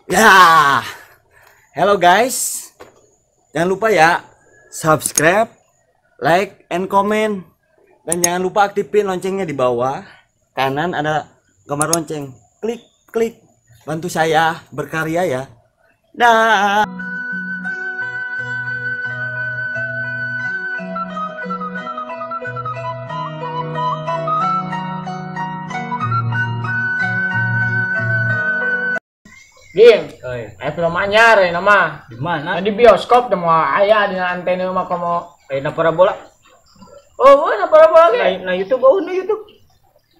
Ya. Hello guys. Jangan lupa ya subscribe, like, and comment. Dan jangan lupa aktifin loncengnya di bawah. Kanan ada gambar lonceng. Klik, klik. Bantu saya berkarya ya. Dah. Gim, film anyar ya nama. Di mana? Di bioskop teh moal aya dina antena mah komo. Na parabola. Oh, na parabola ge. Na YouTube, oh na YouTube.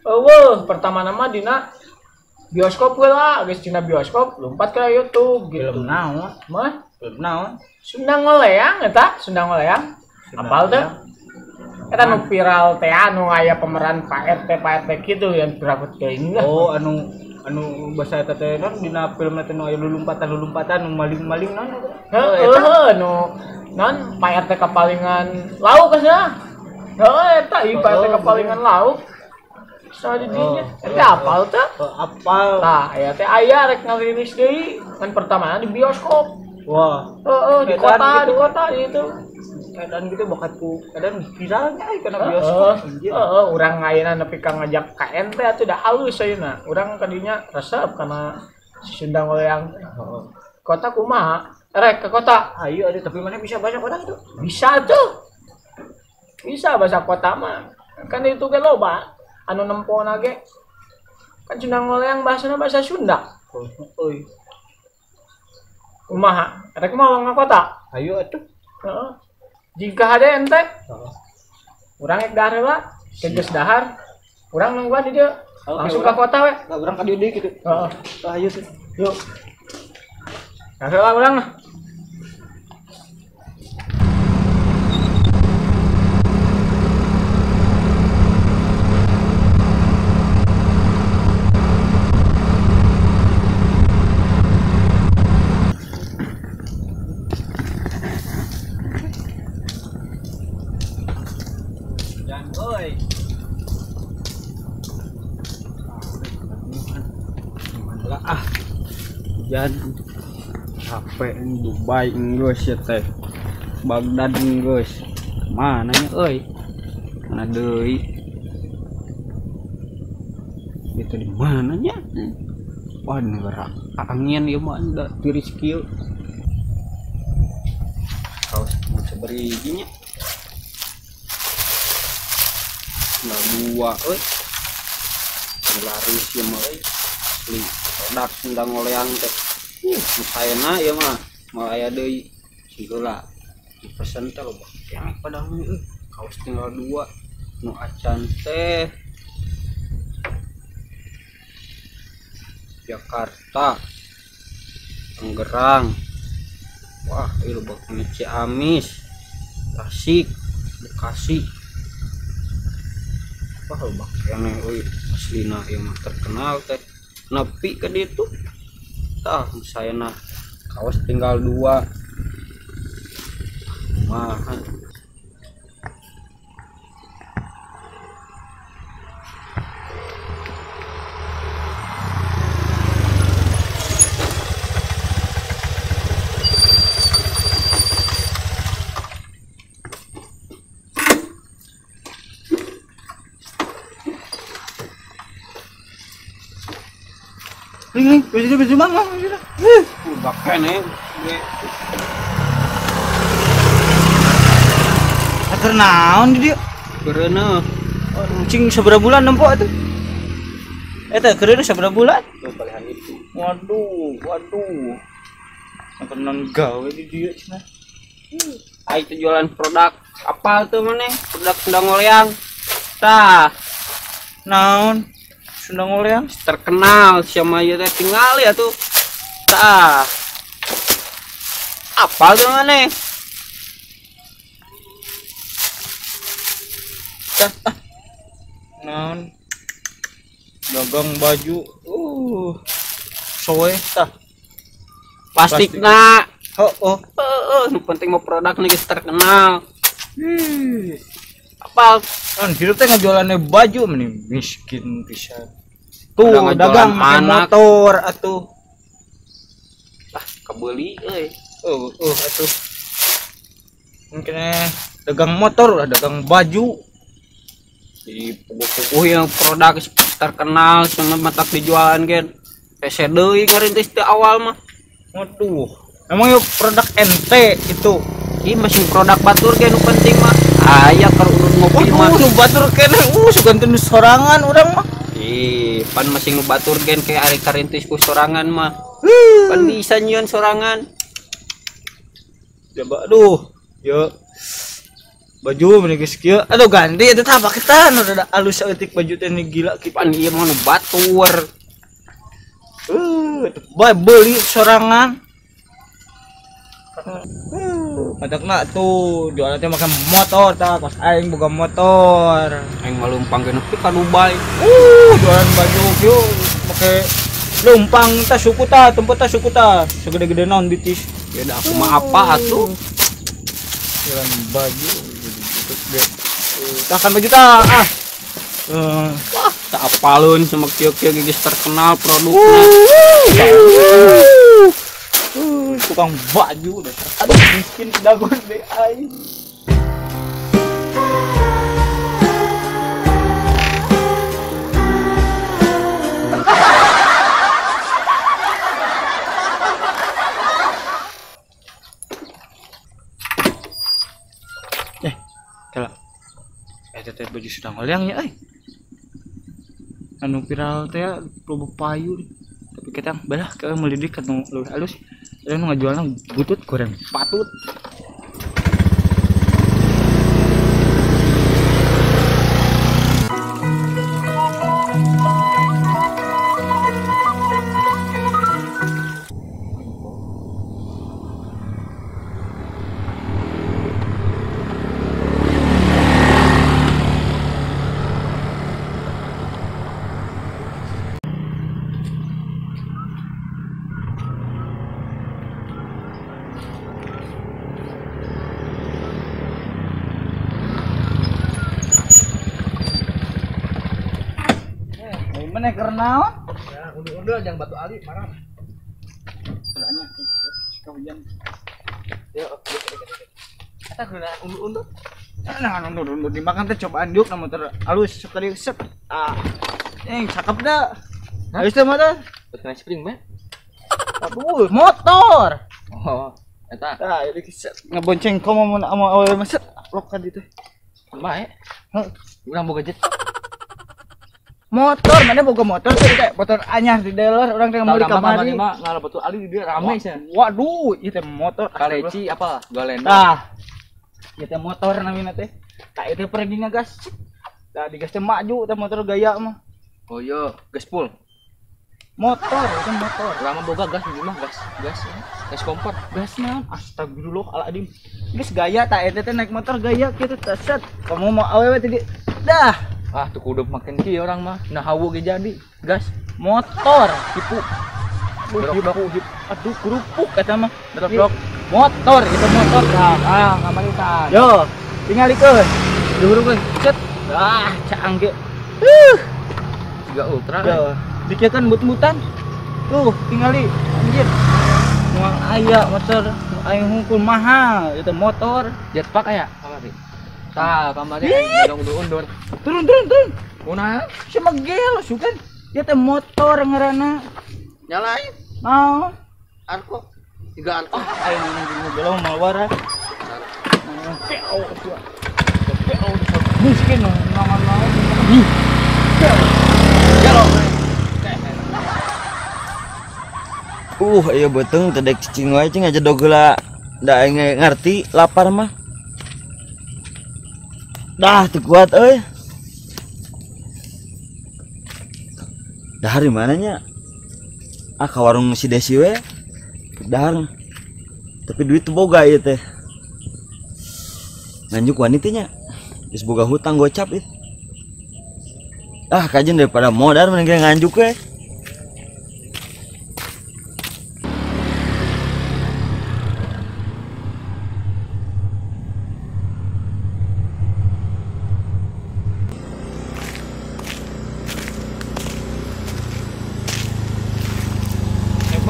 Eueuh, pertama nama dina bioskop heula, geus dina bioskop lompat ke YouTube gitu. Film naon? Mah? Film naon? Sunda Ngoleang eta, Sunda Ngoleang. Apal teh? Eta nu viral teh anu aya pemeran Pak RT kitu yang berapet teuing lah. Oh, anu bahasa eta teh non dina film teh nu aya lulumpatan-lulumpatan nu maling-maling non eta. Heuh, nu non Pak RT kapalingan lauk geus. Heuh eta ieu Pak RT kapalingan lauk. Saha di dinya? Eta apal teh? Apal. Tah, aya teh aya rek ngarilis deui kan pertamana di bioskop. Wah, heeh di kota itu. Keadaan gitu bakatku, keadaan viralnya ai kana bioskop. Heeh, urang ayeuna nepi ka ngajak ka ente atuh da alus ayeuna. Urang kadinya resep kana si Sunda Ngoleang. Heeh. Kota kumaha? Rek ke kota. Ayo atuh, tapi mana bisa bahasa kota tuh? Bisa tuh. Bisa bahasa kota mah. Kan itu ge loba anu nempona ge. Kan Sunda Ngoleang bahasana bahasa Sunda. Euy. Kumaha? Rek mah ka kota. Ayo atuh. Heeh. Jika ada ente, urang ek dahar heula, geus dahar, urang nungguan di dieu. Langsung ka kota we. Lah urang ka dieu deui kitu. Heeh. Tah ayo sih. Yuk. Dahar heula urang lah. Oi. Lah ah. Hujan. Capek Dubai geus ya teh. Baghdad geus. Mana nya euy? Mana deui? Itu di mana nya? Wah, negara angin ieu mah da tiris kieu. Kaos mau sabari nya. Nah, dua euy. Laris ieu mah euy. Asli produk Sunda Ngoleang teh. Saena ieu mah moal aya deui. Heula dipesen teh loba keneh padahal euy. Kaos tinggal dua nu acan teh. Jakarta, Tangerang. Wah, ieu loba keneh Ciamis, Tasik, Bekasi. Wah, loba keneh euy, aslina ieu mah terkenal teh. Nepi ka ditu. Tah, saena kaos tinggal dua. Mah. Ling, baju bang, baju. Bahkan nih. Atur naon di dieu? Kereuneuh. Cing sabaraha bulan nempo atuh? Eta kereuneuh sabaraha bulan? Tuh palihan itu. Waduh, waduh. Nonton gawe di dieu cenah. Ai itu jualan produk apa tuh maneh? Produk Sunda Ngoleang. Tah. Naon? Sunda Ngoleang terkenal siapa ieu teh tinggal ya tuh. Tah. Apa tuh maneh? Tah. Naon? Dagang baju. Soe tah. Plastikna. Oh, oh. Heeh, nu penting mah produk geus terkenal. Apal kan hidup teh ngajualannya baju meni miskin pisan. Tuh dagang pakai motor atuh. Kabeuli euy. Atuh. Mungkin dagang motor lah, dagang baju. Di puguh-puguh yang produk terkenal sama matak dijualan gen. Hese deui ngarintis teu awal mah. Waduh, emang yuk produk ente itu. Ih masih produk batur ge nu penting mah. Aya keur urut ngopi mah. Nu batur keneh sugan teu sorangan urang mah. Ih, pan masih nu batur gen kayak ari karintis ku sorangan mah. Pan bisa nyieun sorangan. Coba aduh, yo. Baju meni geus kieu. Aduh ganti eta tah paketan udah alus saeutik baju teh ni gila kieu. Pan ieu mah nu batur. Bae beli sorangan. Matakna tuh jualan teh make motor tah, kos aing boga motor. Aing mah leumpang ge nepi ka Dubai. Jualan baju kieu make leumpang tah suku tah, tempat tah suku tah, segede-gede naon bitis. Ya da aku mah apa atuh? Jualan baju gitu. Tah kan baju tah ah. Wah, tak apalun sama kieu-kieu geus terkenal produknya. Tukang baju deh. Aduh, miskin dagon deh aing. Kala. Teh baju sedang ngoleang ya euy. Anu viral teh loba payu. Tapi kita balah ke melidik kan leuwih alus. Lain ngajualna butut goreng patut. Mana karena ya undur-undur jangan batu ali marah. Soalnya hujan. Ya oke. Eta guna undur-undur. Nah, undur-undur dimakan teh cobaan diuk na motor alus sekali set. Ah. Cakep dah. Halus teh motor. Kena spring mah. Aduh, motor. Oh, eta. Tah, jadi set ngebonceng komo mun amo awewe mah set lok ka ditu. Kumaha? Heuh, urang boga jet. Motor, mana boga motor teh teh motor anyar di dealer urang teh meuli kamari. Mah ngalah batu ali di dia rame sia. Waduh, ieu teh motor kaleci apa? Galendo. Tah. Ieu teh motor namina teh. Tah ieu teh pergi ngagas. Tah digas teh maju teh motor gaya mah. Oh iya, gas full. Motor, itu motor. Urang mah boga gas di mah gas, gas. Gas kompor. Gas naon? Astagfirullahaladzim. Geus gaya tah eta teh naik motor gaya kitu teh set. Kamu mau awewe teh dah. Ah, tuh kudu makin kieu orang mah. Nah hawu ge jadi gas motor tipu. Aduh, aduh kerupuk eta mah. Drok. Motor itu motor. Nah, ah kamari tah. Yo, tingalikeun. Dihurukeun. Cet. Ah, caang ge. 3 Ultra. Yo, dikieun but-butan. Tuh, tingali anjir. Moal aya motor aing hungkul mahal itu motor. Jetpack aya kamari. Tah, kamari aing undur-undur. Turun. Kunaon? Si megel sugan. Ieu teh motor ngaranna. Nyalain. Naon? Arko. 3 arko. Ah, aing nang gelo mawara. Peo atuh. Peo miskin naon-naon. Ih. Gelo. Ieu beuteung teu dek cicing wae cing ngajedog heula. Da aing ngarti lapar mah. Dah teu kuat euy. Dahar di mana nya? Ah ka warung si Desi we. Dahar. Tapi duit teu boga ieu teh. Nganjuk wani teh nya. Geus boga hutang gocap ieu. Ah kajen daripada modar mending nganjuk we.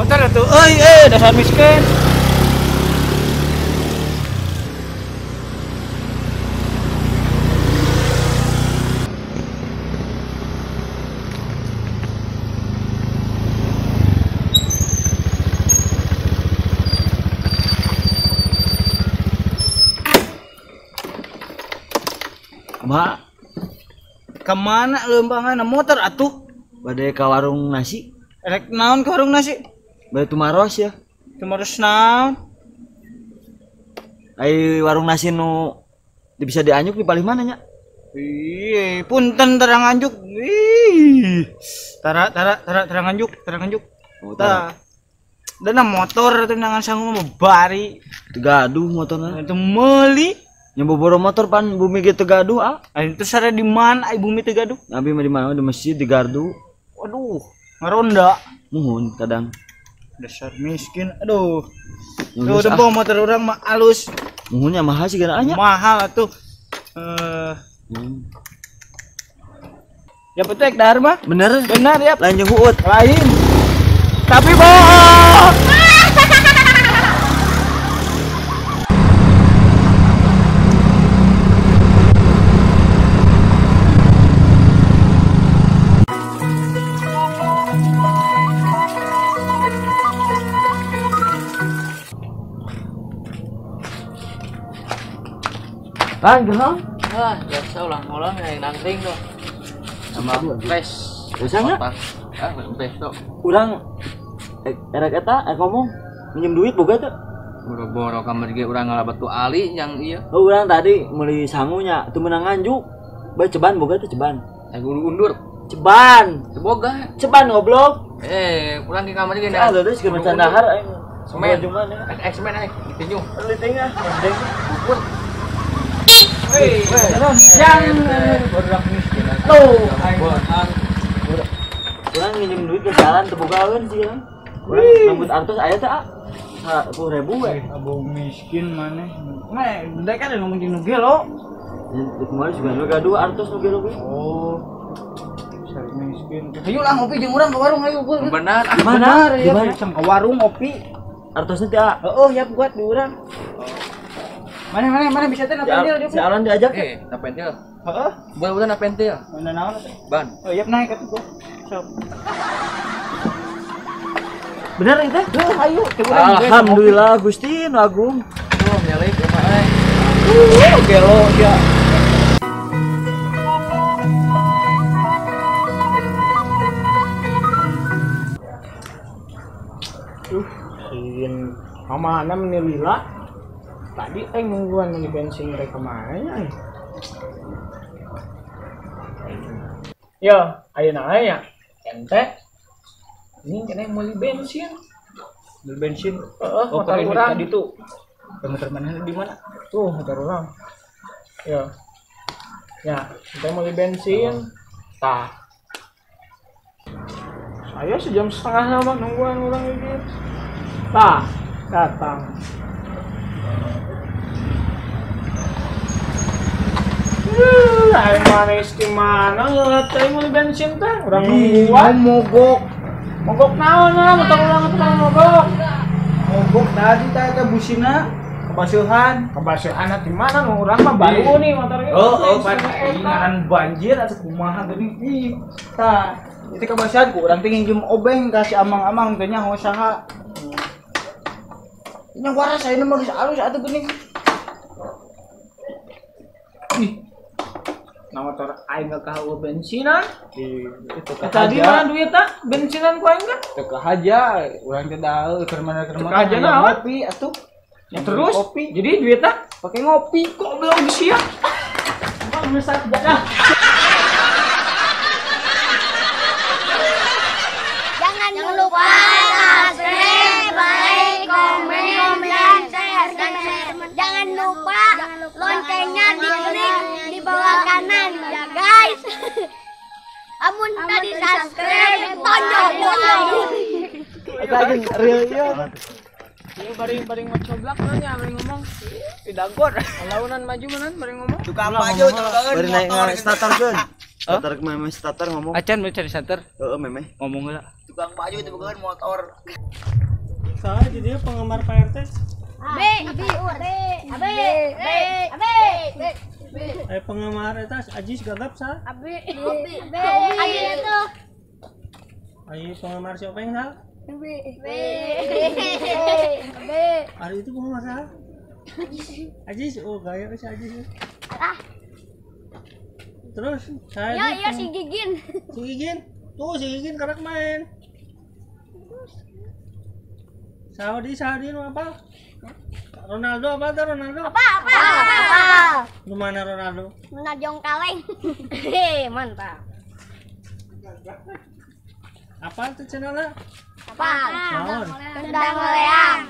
Motor atuh euy dasar miskin. Kumaha? Kemana leumpangan motor atuh? Bade ka warung nasi. Rek naon ke warung nasi? Bade tumaros ya. Tumaros naon? Ai warung nasi nu bisa dianjuk di palih mana nya? Ih, punten terang anjuk. Ih. Tara terang anjuk, terang anjuk. Oh, tara. Dana motor teh nangan sangu mah bari. Teu gaduh motorna. Itu meuli. Nya boboro motor pan bumi ge teu gaduh ah. Ai terus ada di mana ai bumi teu gaduh? Abi mah di mana di masjid di gardu. Waduh, ngaronda. Muhun kadang. Dasar miskin. Aduh. Tuh tempo motor urang mah alus. Muhunnya mahal sih gara nya. Mahal atuh. Ya betul dahar mah. Bener? Bener ya. Lain jeung huut. Lain. Tapi bohong. Bang, kenal? Wah, biasa ulang-ulang yang nangkring tuh. Sama fresh. Biasa nya? Ah, fresh tuh. Urang erek eta ngomong minjem duit boga teu? Boro-boro kamar ge urang ngalabat tu ali yang ieu. Oh, urang tadi meuli sangunya teu meunang nganjuk. Bae ceban boga teu ceban. Undur. Ceban. Teu boga. Ceban goblok. Urang di kamar ge. Ah, leureus ge macan dahar aing. Semen. X-Men aing ditinju. Liting ah, mending. Bubur. Hei, yang borak miskin. Tuh, urang nginjem duit ke jalan teu bogaeun sih kan. Urang nambut artos aya teh ah. 10.000 we. Abong miskin maneh. Nah, benda kan ngomong jeung nu gelo. Kumaha juga nu gaduh artos nu gelo ge. Oh. Dasar miskin. Hayu lah ngopi jeung urang ke warung hayu. Benar, benar ya. Ke warung ngopi. Artosnya teh ah. Heeh, ya buat di urang. Mana bisa teh napentil dia. Si Alan diajak. Napentil. Heeh. Bukan napentil. Mana naon teh? Ban. Oh, iya naik atuh gua. Sok. Bener itu? Heuh, ayo. Alhamdulillah Gusti nu agung. Tuh nyalik kumaha euy. Gelo dia. Sieun kamana meni lila. Tadi nungguan beli bensin mereka mana ya? Yo, ayo nanya, ente, ini kena beli bensin, Beli bensin. Oh, motor orang tadi tuh. Motor mana di mana? Tuh motor orang. Yo, ya, ente mau beli bensin, tah. Saya 1.5 jam sama nungguan orang ini. Tah, datang. Aing manis di mana ngeliat aing meuli bensin teh urang nungguan mogok. Mogok naon lah motor urang teh mogok. Mogok tadi teh eta busina kebasuhan. Kebasuhan di mana nu urang mah baru nih motor ge. Oh, ngaran banjir atau kumaha geuning. Ih, tah itu kebasuhan ku urang teh nginjem obeng ka si amang-amang teh nyaho saha. Nya waras ayeuna mah geus alus atuh geuning. Ih. Nah motor aing gak kahawa bensinan. Itu tadi mana duit tak bensinan ku aing kan? Teu kahaja, urang teh daeu keur mana kahaja naon? Ngopi atuh. Ya terus kopi. Jadi duit tak pakai ngopi kok belum siap. Bang mesak dah. Jangan lupa subscribe, like, komen, dan share. Jangan lupa loncengnya diklik di bawah kanan ya guys. Amun tadi subscribe, tonjok tonjok. Lagi real ieu. Baring-baring mau coblak nanya, baring ngomong pidagor. Launan maju manan baring ngomong. Tukang maju Bari naik starter keun. Starter memeh starter ngomong. Acan mau cari starter. Heeh memeh. Ngomong heula. Tukang baju itu bukan motor. Saya jadi penggemar Pak RT. B B B B B B. Penggemar eta Ajis gagap sa? B B. Ajis itu. Ayo penggemar siapa yang sal? B B B. Hari itu penggemar sal? Ajis, oh gaya si Ajis. Alah. Terus saya. Ya iya si Gigin. Si Gigin, tuh si Gigin karak main. Saudi Saudi apa? Ronaldo apa tuh Ronaldo? Apa apa apa? Gimana Ronaldo? Menajong kaleng. Hehe, mantap. Apa tuh channelnya? Apa? Naon? Sendang Ngoleang.